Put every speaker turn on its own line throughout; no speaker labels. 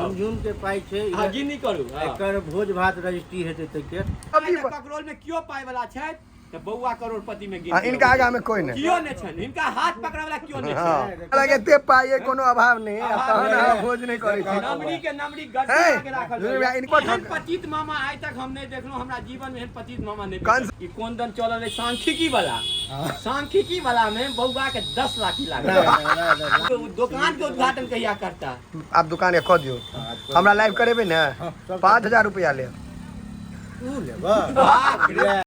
झुनझुन के पाइ छै।
हाँ, गिनती करू, हाँ।
एकर भोज भात रजिस्ट्री हेतै तैके।
आइ तक ककरोल में कियो पाइ वाला छथि तऽ बौआ करोड़पति में गिनती
हाँ, इनका
अबै छै।
आगा में कोई नहीं।
कियो नहि छनि, हिनका हाथ पकड़ै वाला कियो नहि
हाँ
छनि।
लगे एते पाइ अइ, कोनो अभाव नहि आ
अभाव
तहन
नहि।
अहाँ भोज नहि करै छी।
नमरी के नमरी गड्ढा
हे,
के राखल
सुनू
रहैया।
भैया, इनको
एहन पतित मामा आइ तक हम नहि देखलहुँ, हमरा जीवन में एहन पतित मामा नहि
कौन
भेटल। ई कोन दन चलल रहै सांख्यिकी वाला, सांख्यिकी वाला में बौआ के 10 लाख ही लागल।
नहि,
ओ दोकान के उद्घाटन कहिया करता?
आब दुकान के कऽ दियौ, हमरा लाइव करेबै ने, 5000 रुपया लेब।
तू लेबऽ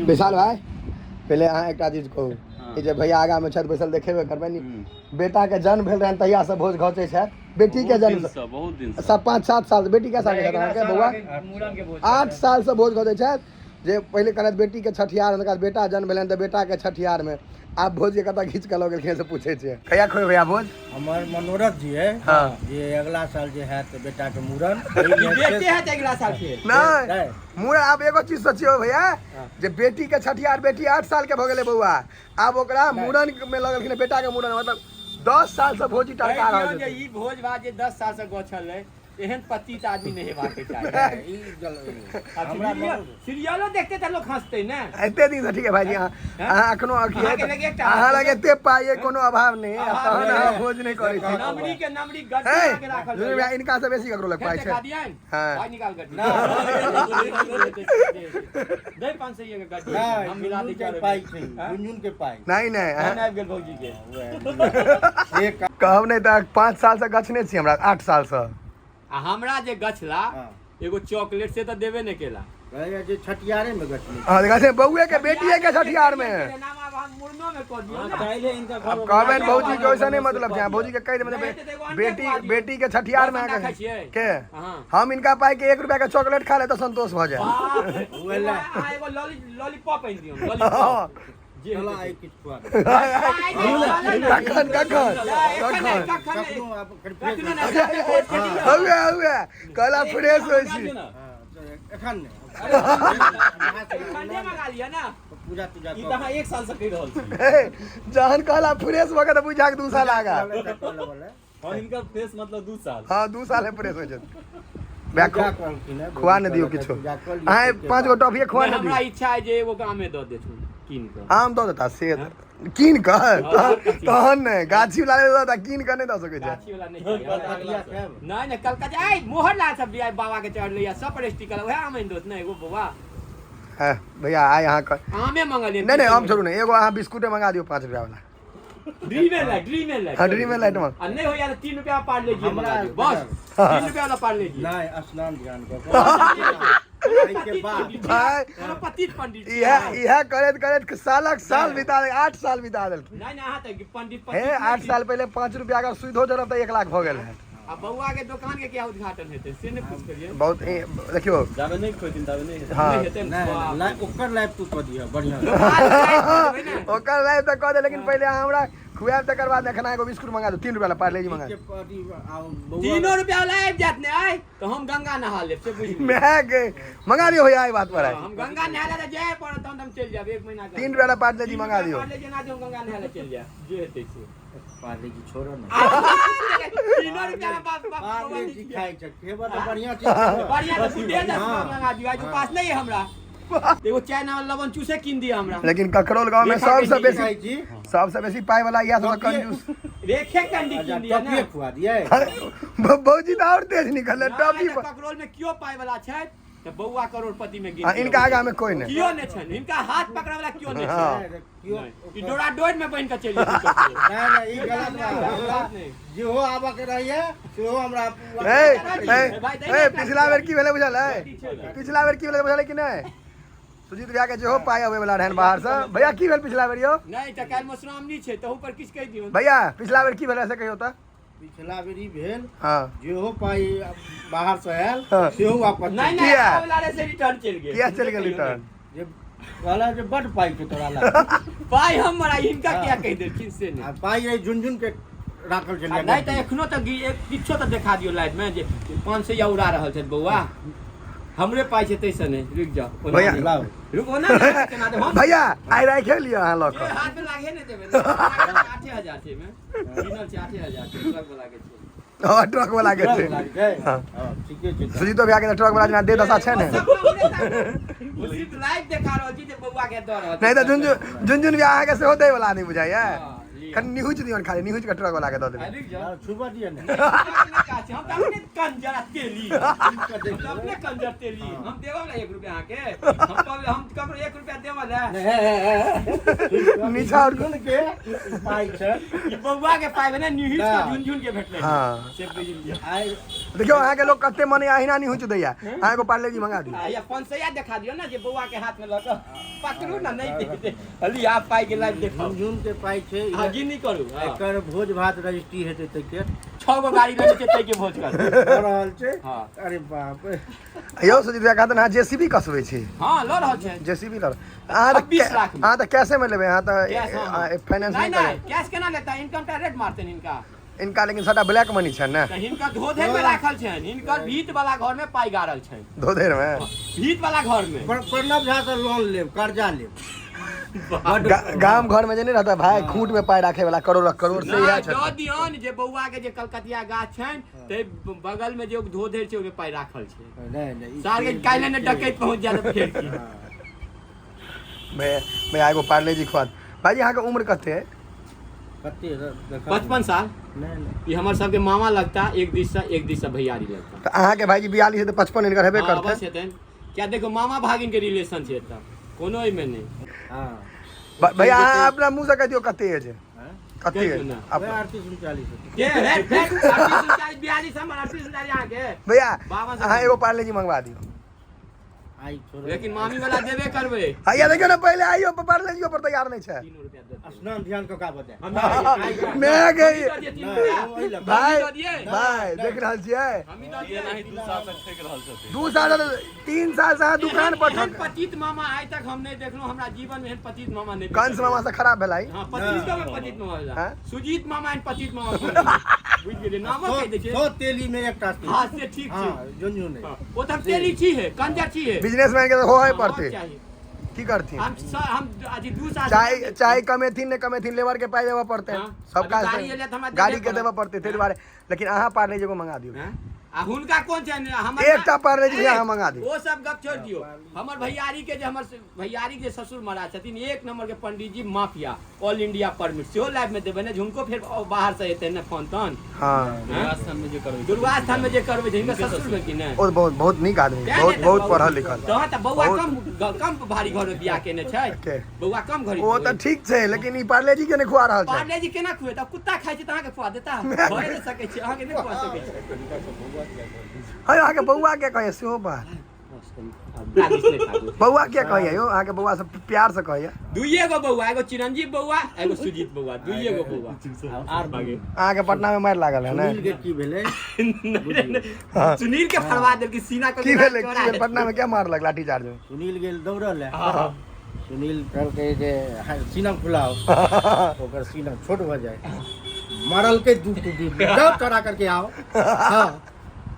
विशाल भाई, पहिले अहाँ एकटा चीज कहू, ई जे भैया आगाँ मे छथि बैसल, देखेबे करबै नी, बेटा के जन्म भेल रहनि तहिया से भोज घचै छथि। बेटी के जन्म
से बहुत दिन से।
सब 5-7 साल से। बेटी कै साल के छथि अहाँके बौआ?
मूड़न के भोज।
8 साल से भोज घचै छथि। जे पहिले कहलथि बेटी के छठिहार, तकर बाद बेटा जन्म भेलनि तऽ बेटा के छठिहार में, आब भोज के कतऽ घीच के लऽ गेलखिन से पूछै छियै। कहिया खुएबै भैया भोज?
हमर मनोरथ जी है जे अगला साल जे हैत बेटा के मूड़न,
ई बेटे हैत अगिला साल फेर।
नहि।
नहि।
मूड़न आब एगो चीज सोचियौ भैया, जे बेटी के छठिहार, बेटी 8 साल के भऽ गेलै बौआ, आब ओकरा मूड़न में लऽ गेलखिन बेटा के मूड़न, मतलब 10 साल से भोजी टरका रहल
जे
छै।
ई भोज भात जे 10 साल से गछल है, एहन पतित आदमी नहि हेबाक चाही।
ई गलत।
आब
हमरा
सीरियलो देखते तऽ लोक हंसते ने।
एते दिन से ठीक है भाईजी, अहाँ अहाँ एखनो अखिए
अहाँके लगे एकटा
अहाँ लगे एते पाइ अइ, कोनो अभाव नहि आ
अभाव
तहन
नहि।
अहाँ भोज नहि करै छी।
नमरी के नमरी गड्ढा
हे,
के राखल
सुनू भैया, इनका से बेसी ककरो लग
फेर
पाइ छै।
देखा दियनि?
हाँ।
पाइ निकाल गड्ढी। दे 500 के गड्ढी।
नहि,
हम मिला दै
झुनझुन के
छियै।
पाइ छै,
हाँ?
झुनझुन के पाइ।
नहि नहि,
फोन
अहाँ
आबि गेल भौजी के।
से
कहब नहि तऽ 5 साल से गछने छी हमरा, 8 साल से।
आ हमरा जे गछला एगो चॉकलेट से तऽ देबे नहि केला।
कहैया जे छठियारे में गछने।
हाँ, गछने बौए के, बेटिए के छठियार में।
नाम आब हम मुड़नो में कऽ दियौ ने।
अब कहबनि भौजी के ओइसा नहीं मतलब छै, भौजी के कहि देबै
नहि, तऽ एगो अंडे
बेटी
खुआ दियौ।
बेटी के छठियार में
दस अंडा
अहाँके
खाइ छियै?
के
हाँ।
हम इनका पाइ के 1 रुपया के चॉकलेट खा ले तऽ संतोष भऽ जाए।
बाप रे, एगो अहाँ एगो लॉलीपॉप आनि दियौ, लॉलीपॉप। जे
चला
हेतै
आइ
से।
किछु खुआ दे।
आइ नहि, चलऽ ने।
कखन कखन
एखन नहि,
कखन?
कखन नहि।
कखनो आब कनि फ्रेश
कखनो नहि, साथे भोज के दियौ।
हौए हौए कहला फ्रेश होइ छी।
हाँ, एखन नहि।
ठंडे मंगा लिअ ने।
पूजा तूजा
ई तऽ अहाँ 1 साल से कहि रहल छी।
हे, जहन कहला फ्रेश भऽ के तऽ बुझा 2 साल आगा।
हाँ, हिनकर फ्रेश मतलब 2 साल।
हाँ, 2 साल में फ्रेश होइ छै। भैया,
पूजा कहलखिन हेँ,
खुआ नहि दियौ किछो।
पूजा कऽ लिअ,
अहाँ
ताहिके
5 गो
बाद।
टॉफिए खुआ
नहि,
नहि
हमरा
दियौ।
इच्छा है जे एगो आमे दऽ देथुन कीन कऽ।
आम दऽ देता से कीन कऽ तहन नहि, गाछी वाला दऽ देता, कीन कऽ नहि दऽ सकै छै।
गाछी वाला नहि चाही हमरा।
कलकतिया खायब?
नहि नहि, कलकतिया आइ मोहर लाल सब आइ बाबा के चढ़लै सब रजिस्ट्री कल, वएह आम आनि दोत ने एगो बौआ।
हँ, भैया आइ अहाँ
आमे मंगलियै।
नहि नहि, आम छोड़ू नहि, एगो अहाँ बिस्कुटे मंगा दियौ 5 रुपया वाला।
ड्रीमे लाइट, ड्रीमे लाइट।
हाँ, ड्रीमे लाइट में।
आ नहि होइया तऽ 3 रुपया पार्ले जी
हमरा
मंगा दियौ, बस 3 रुपया वाला पार्ले जी।
नहि, स्नान ध्यान कऽ कऽ एहिके बाद।
भाई,
कोनो पतित पंडित छी
इएह
अहाँ।
इएह करैत करैत सालक साल बिता देलक, 8 साल बिता देलखिन।
नहि नहि, अहाँ तऽ पंडित
हे,
पतित
8 साल पहिले 5 रुपया अगर सुइधो जरब तऽ 1 लाख भऽ गेल है।
आ बौआ के दुकान के क्या उद्घाटन हेतै से नहि पूछ करियै।
बहुत देखियौ
जाबे नहि खोजथिन ताबे नहि हेतै।
हाँ।
नहि हेतै ने,
नहि,
बाप
नहि, ओकर लाइफ तू कऽ दिहऽ बढ़िआँ।
रे। ने।
ओकर लाइफ तऽ कऽ दे, लेकिन पहिले अहाँ हमरा खुआएब तकर बाद। एखन एगो बिस्कुट मंगा दू, 3 रुपया ला पार्ले जी मंगा
के अथी, आ बौआ
3 रुपया वाला आबि जायत ने आइ तऽ हम गंगा नहा लेब से बुझि लियौ।
मैं गे मंगा दियौ भैया, एहि बात पर आइ
हम गंगा नहा ले जाय पड़त तहन तऽ हम चलि जायब 1 महीना के।
3 रुपया ला पार्ले जी मंगा दियौ।
पार्ले जी ना दियौ, हम गंगा नहा ले चलि जायब, जे हेतै से।
पार्ले जी छोड़ो ने।
3 रुपया में बाप बाप
पार्ले जी खाइ छै, खेबऽ तऽ बढ़िआँ चीज खेबऽ।
बढ़िया तऽ गुड्डे दस
हाँ।
मंगा दियौ, आइ उपास नहि है हमरा। एगो चाय नाम लवन चूसे कीन दिअ हमरा।
लेकिन ककरोल गांव में
रेखा
सबसे
के
बेसी
खाइ छी।
सबसे बेसी पाइ वाला इएह सब कंजूस।
रेखे कंडी
अच्छा,
कीन दिअ ने।
टॉफिए खुआ दियै।
भौजी तऽ आओर तेज निकल
नहि,
टॉफी
तऽ ककरोल में कियो पाइ वाला छथि तऽ बौआ करोड़पति में गिनती
हाँ, इनका
अबै छै।
आगा में कोई नहि।
कियो नहि छनि, हिनका हाथ पकड़ै वाला कियो नहि
हाँ।
छनि।
नहि, कियो
नहि, ई डोरा डोर में बनि कऽ चलि जेतै ककरो।
नहि नहि, ई गलत बात। हमरा
नहि।
जेहो आबऽ के रहैया सेहो हमरा
ए ए ए, पिछला बेर की भेलै बुझल है? पिछला बेर की भेलै बुझल है कि नहि? सुजीत भैया के जेहो पाइ अबै वाला रहनि बाहर से। भैया की भेल पिछला बेर यौ?
नहि तऽ काल्हि मधुश्रावणी छै, तहू पर किछु कहि दियौ।
भैया पिछला बेर की भेलै से कहियौ तऽ।
पिछला बेर ई भेल,
हाँ,
जेहो पाइ बाहर से आयल
हाँ।
सेहो वापस
नहि
चलि
नहि,
किया?
आबऽ वाला रहै से रिटर्न चलि गेल।
किया चलि गेल रिटर्न?
गेल। जे कहला जे बड पाइ छै तोरा लग।
पाइ हमरा हिनका किया कहि देलखिन से नहि।
आ पाइ एहि झुनझुन के राखल
आ
छलै।
नहि तऽ एखनो तऽ किछो तऽ देखा दियौ लाइव में जे 500 उड़ा रहल छथि बौआ। हमरे पाइ छै तैसे नहि, रुकि जाओ। ओना
भैया।
नहि।
लाउ।
रुक, ओना नहि, केना देब हम?
भैया आइ राखे लिअ अहाँ लऽ
के
कऽ।
हाथ में लागे नहि देबै, 8000 छै एहिमे। गिनल छै, 8000 छै, ट्रक वाला के छै।
हँ, ट्रक वाला के छै।
लागतै?
हाँ।
हँ, ठीके छै।
सुजीतो भैया के तऽ ट्रक वाला जेना दे दशा छै ने।
ओ सब हमरे ताकू। ओ सिर्फ लाइव देखा रहल छी जे बौआ के दऽ रहल छै।
नहि तऽ झुनझुन झुनझुन भैया अहाँके सेहो दै वाला नहि बुझाइया।
हँ, लिअ।
कनि निहुँच दियौन, खाली निहुँच कऽ ट्रक वाला के दऽ
आ,
देबै।
रुकि जाओ।
लाउ, छुबऽ दिअ ने।
नहि, नहि काज छै। हम तऽ अपने कंजर आ तेली। हम तऽ अपने कंजर तेली। हम देबऽ ने 1 रुपया अहाँके। हम कहबै, हम ककरो 1 रुपया देबऽ ने।
हे, हे, हे, हे।
नीचा और-
झुनझुन के पाइ छै।
ई बौआ के पाइ भेलै, निहुँच कऽ
ना।
झुनझुन के भेटलै।
हाँ।
से बुझि लिअ।
आइ
देखियौ अहाँके लोक कते मने अहिना निहुँच दैया। अहाँ एगो पार्ले जी मंगा दियौ।
आ, या 500 देखा दियौ ने जे बौआ के हाथ में लऽ कऽ पकड़ू ने, नहि दे दे। अली आप पाइ के लाइव देखाउ।
झुनझुन के पाइ छै।
हाँ, गिनी करू। हाँ।
एकर भोज भात रजिस्ट्री हेतै तैके
6 गो गाड़ी लऽ छै तै के भोज करतै।
भऽ रहल छै।
हाँ।
अरे बाप रे।
यौ सुजीत भैया कहत अहाँ जेसीबी कसबै छी।
हाँ, लऽ रहल छै।
जेसीबी लऽ अहाँ तऽ
26 लाख में।
अहाँ तऽ कैशे मे लेबै, अहाँ
कैश, हाँ, हाँ।
तऽ फाइनेंस
नहीं
नहि
नहीं,
करबै।
कैश केना लेता? इनकम टैक्स रेट मारतनि हिनका।
इनका लेकिन सबटा ब्लैक मनी छनि ने।
तऽ हिनकर धोधेर में राखल छनि, हिनकर भीत वाला घर में पाइ गाड़ल छनि।
धोधेर मे
भीत वाला घर में।
प्रणव झा से लोन लेब, कर्जा लेब।
गाम घर में जे नहीं रहता भाई, खूंट में पाई राखे वाला करोड़ करोड़ से इएह
नहि,
छथिन।
दऽ दियौन जे बौआ के जे कलकतिया गाछ छनि तै बगल में जे धोधेर छै ओहिमे पाइ राखल छै।
नहि नहि, ई
सार के काल्हि ने डकैत पहुँच जायत फेर की।
हाँ।
भैया भैया एगो पार्ले जी खुआ। भाईजी अहाँके उम्र कते है?
कते देखा?
55 साल।
नहि नहि।
ई हमर सबके मामा लगता एक दिस से, एक दिस से भैयारी लगता।
तऽ अहाँके भाईजी 42 है तऽ 55 हिनकर हेबे
हाँ,
करतै।
अवश्य हेतनि। क्या देखो मामा भागिन के रिलेशन छै एतऽ, कोनो एहिमे नहि।
हाँ।
भैया अहाँ अपना मुँह से कहि दियौ कते एज है?
हाँ?
कते
कहि
एज?
दियौ ने।
अपना।
38 39 हेतै।
के हे फेर 38 39 42 हमर 38 39 अहाँके।
भैया
बाबा से
अहाँ एगो पार्ले जी मंगवा दियौ।
आइ छोड़ो।
लेकिन मामी वाला देबे करबै।
हैया देखियौ ने पहिले आइयो पार्ले जी पर तैयार नहि छै।
3 रुपया दे दियौ।
स्नान ध्यान कऽ का बता।
हम नहि-
मैं गई।
हमही दऽ दियै 3
नहि,
रुपया।
ओ एहि लऽ कऽ।
भाई
हमही दऽ दियै।
भाई देख रहल छियै।
हमही दऽ दियै।
एनाही 2 साल से ठकि रहल छथिन।
2 साल 3 साल से अहाँ दुकान पर
एहन
ठक
पतित मामा आइ तक हम नहि देखलहुँ, हमरा जीवन में एहन पतित मामा नहि।
कंस मामा से खराब भेलै।
हाँ, पतित में पतित मामा भेला।
हाँ?
सुजीत मामा एहन पतित मामा कोन भेलै? बुझि गेलियै, नामो कहि दै छै।
100 तेली में एकटा तेली।
हाँ, से ठीक छै।
हाँ, झुनझुन है।
हाँ, ओ तऽ हम तेली छी हे, कंजर छी हे।
बिजनेसमैन के तऽ होए
हाँ,
पड़तै।
चाही।
की करथिन?
हम हम अथी 2 साल
चाहे चाहे कमेथिन नहि कमेथिन, लेबर के पाइ देबऽ पड़तै।
हाँ।
सब काज
अभी गाड़ी एलै तऽ हमरा देबे
गाड़ी के
पड़त।
देबऽ पड़तै ताहि दुआरे। लेकिन अहाँ पार्ले जी को मंगा दियौ।
हाँ? आ हुनका कोन छै? हमर
एकटा पार्ले जी
ए,
अहाँ मंगा दियौ।
ओ सब गप छोड़ि दियौ। हमर भैयारी के जे हमर भैयारी के ससुर महाराज छथिन, 1 नंबर के पंडित जी mafia, all India permit सेहो लाइव में देबै ने, हुनको फेर बाहर से एतै ने फोन तोन।
हाँ।
दुर्गा स्थान में जे करबै।
दुर्गा स्थान में जे करबै छै, हिनकर ससुर में कि नहि?
ओ बहुत बहुत नीक आदमी,
तें
बहुत
ने तऽ
बहुत पढ़ल लिखल।
तहन तऽ बौआ
बहुत-
कम कम भारी घर में बियाह केने छै।
के?
बौआ कम घड़ी।
ओ तऽ ठीक छै, लेकिन ई पार्ले जी के नहि खुआ रहल छै।
पार्ले जी केना खुएता? कुत्ता खाइ छै तऽ अहाँके खुआ देता? भए नहि सकै छै, अहाँके नहि खुआ सकै छै।
है अहाँके बौआ के कहैया सेहो बात। बौआ के कहैया यौ? अहाँके बौआ सब प्यार से कहैया।
दुइये गो बौआ, एगो चिरंजीव बौआ, एगो सुजीत बौआ, दुइये गो बौआ।
आर
बागे।
अहाँके पटना में मारि लागल है
सुनील
ने?
के की भेलै?
हाँ।
सुनील के फरवा देलकै सीना के।
की भेलै? की भेल पटना में? क्या मारलक लाठी चार्ज में?
सुनील गेल दौड़ल है। सुनील कहलकै जे हाँ, सीना फुलाओ, ओकर सीना छोट भऽ जाय। मारलकै 2 टुकड़ी, जाओ चढ़ा करके आओ। हाँ।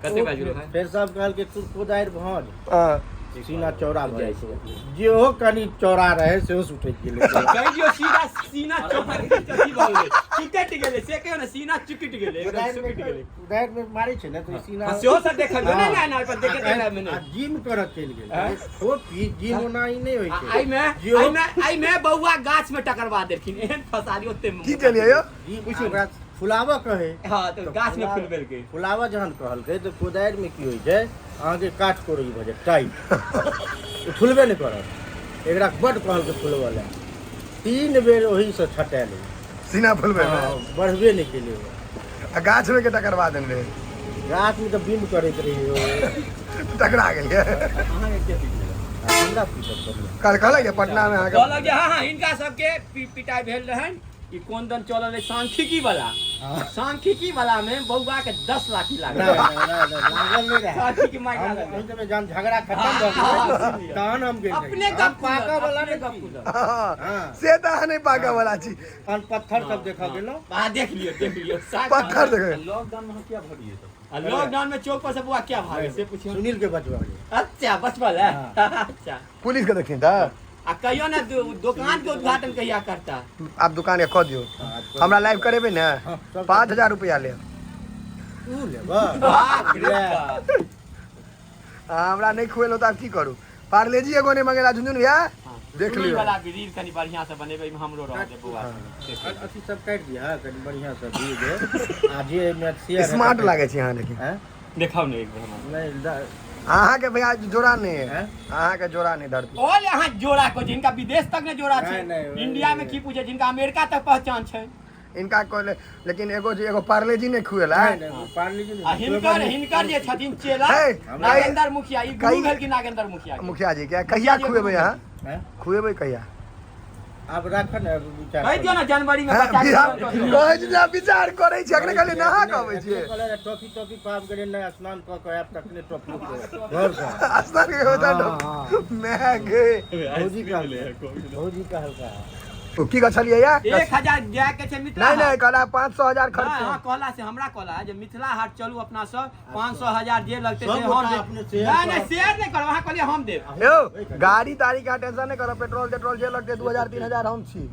कते बाजि गेल भाई?
फेर सब कहलकै तू कोदारि भौज,
हाँ।
सीना चौड़ा भऽ जाइ छै। जेहो कनि चौड़ा रहै सेहो सुटकि गेलै।
कहि दियौ सीधा सीना चौड़ा अथी भऽ गेलै, चुकटि गेलै, से कहियौ ने सीना चुकटि गेलै, एकदम सुकटि गेलै।
कोदारि में मारै छै ने तऽ सीना।
हाँ, सेहो सब देखलियौ ने, नहि नहि पर देखैत लाइव में
आ
नहि।
जिम करऽ चलि गेलै। छोट चीज जिम ओना ही नहि होइ
आ
छै।
एहिमे
जेहो
एहिमे एहिमे बौआ गाछ में टकरवा देलखिन, एहन फंसा दियौ ओते।
की केलियै यौ?
जिम ओकरा फुलाबऽ कहै।
हाँ, तऽ गाछ में फुलबेलकै।
फुलाबऽ जहन कहलकै तऽ कोदारि में की होइ छै अहाँके काठ कोड़ी भऽ जायत टाइट, ओ फुलबे नहि करत। एकरा बड्ड कहलकै फुलबऽ लए, 3 बेर ओहीसँ छटायल ओ।
सीना फुलबे में?
हाँ, बढ़बे नहि केलै ओ।
आ गाछ में के टकरवा देने रहै?
गाछ में तऽ बिम करैत रही ओ।
टकरा गेलियै?
अहाँके के पीट
हमरा पीटत बढ़िआँ।
कल कहलक जे पटना में अहाँके
कहलक जे हाँ हाँ हिनका सबके पिटाइ भेल रहनि। ई कोन दन चलल रहै सांख्यिकी वाला, सांख्यिकी वाला में बौआ के 10 लाख ही लागल।
नहि, नहि, नहि, नहि, लागल नहि रहै।
सांख्यिकी माइक
हम
लागल
ओहि समय जहन झगड़ा खतम भऽ गेल तहन हम गेल रही।
अपने
हम
गप
पाकऽ वाला
अपने
नहि
गप
छी।
खुलल।
हाँ।
से तऽ अहाँ नहि पाकऽ वाला छी।
तहन पत्थर सब देखऽ गेलहुँ।
आ देख लियौ, देख लियौ।
पत्थर देखै।
लॉकडाउन में अहाँ किया भगिए तब?
आ लॉकडाउन में चौक पर से बौआ क्या भागे से पूछियो।
सुनील के बचबा गेल।
अच्छा बचबल है। अच्छा
पुलिस के देखथिन तऽ
आ कहियो ना दुकान के उद्घाटन कहिया करता?
आब दुकान के कऽ दियौ, हमरा लाइव करेबै ने, 5000 रुपया लेब।
तू लेबऽ?
बाप रे बाप।
हमरा नहि खुएलहुँ तऽ आब की करू? पार्लेजी एगो नहि मंगेला झुनझुन भैया, देख
सुनील
लियौ।
वाला रील कनि बढ़िया से बनेबै, एहिमे हमरो रह दे बौआ।
अथी सब काटि दिअ कनि बढ़िआँ से दियौ जे आ जे एहिमे शेयर
स्मार्ट लागै छै अहाँ लेकिन।
हैं?
देखाउ ने एक बेर हमरा।
नहि
अहाँके भैया जोड़ा नहि है,
हैं?
अहाँके जोड़ा नहि धरती।
ऑल अहाँ जोड़ा को जिनका विदेश तक ने जोड़ा छै,
नहीं, नहीं,
इंडिया में की पूछे, जिनका अमेरिका तक पहचान छै।
इनका कहले लेकिन एगो जे एगो पार्लेजी नहि खुएला।
नहि, नहि, ओ पार्लेजी नहि।
आ हिनकर हिनकर जे छथिन चेला
हे,
नागेंद्र मुखिया, ई गुरु
कई-
भेल कि नागेंद्र मुखिया के?
मुखिया जी के कहिया खुएबै अहाँ?
हैं?
खुएबै कहिया?
आब राख ने, आब विचार
कहि दियौ ने जनवरी में
हैं,
बच्चा के
बिहार-
जन्म कऽ दियौ।
कहै छी जे अहाँ विचार करै छी, अखने कहलियै नहा कऽ अबै छियै।
कहले रहे, टॉफी टॉफी पाब गेलियै, नहि स्नान कऽ कऽ आयब तखने टॉफी घरसँ।
स्नान के होता
हाँ,
मैं गे।
भौजी कहलकै, भौजी कहलकै।
ओ की गछलियै या?
1000 जाय के छै मिथिला
नहि नहि,
हाट।
कहला 500 हजार खर्च।
हाँ, हाँ, कहला से हमरा कहला जे मिथिला हाट चलू अपना सब, 500 हजार जे लगतै
सब
से हम
गोटा
देब।
अपने शेयर
नहि नहि
करब।
शेयर नहि करब, अहाँ कहलियै हम देब।
यौ गाड़ी ताड़ी का टेंशन नहि करब, पेट्रोल तेट्रोल जे लगतै 2000 3000 हम छी।